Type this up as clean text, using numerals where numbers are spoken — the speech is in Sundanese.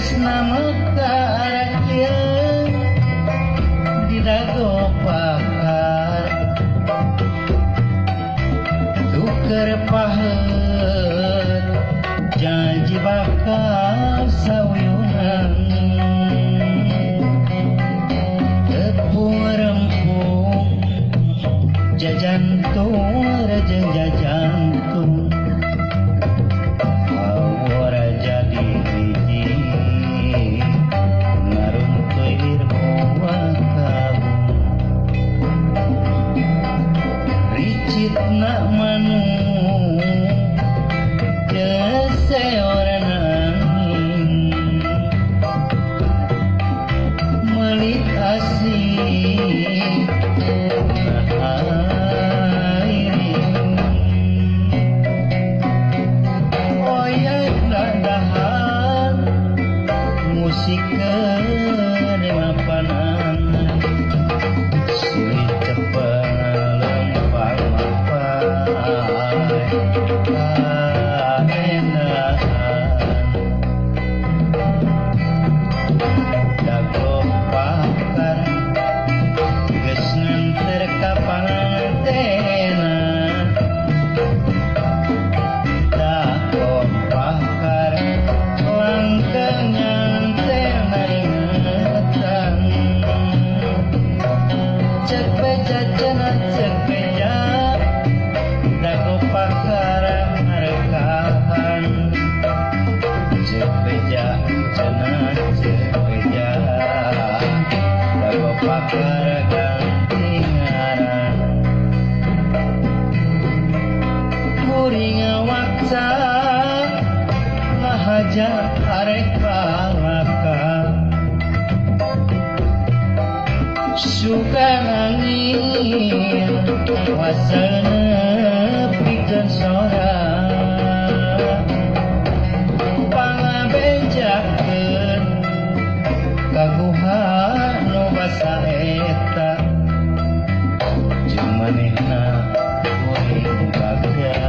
Tresna mekar kieu di dago pakar tuker paheut janji bakal sauyunan tepung rempung jajantung rejeng jajantung awara jadi hiji ngaruntuir moal kawung ricit na manu seorang melik asih oyai dadahan musik mapanan sulit cepet lempang mapai dago pakar geus nganter ka pangantena dago pakar langkah ngantena ingetan cek beja cenah cek beja dago pakar ngarekahan cek beja cenah cek beja dago pakar ganti ngaran kuring wakca ngahaja arek balaka suka angin wasana pikeun sora pangabejakeun kaguha nu basa eta jeung manehna kuring bagja.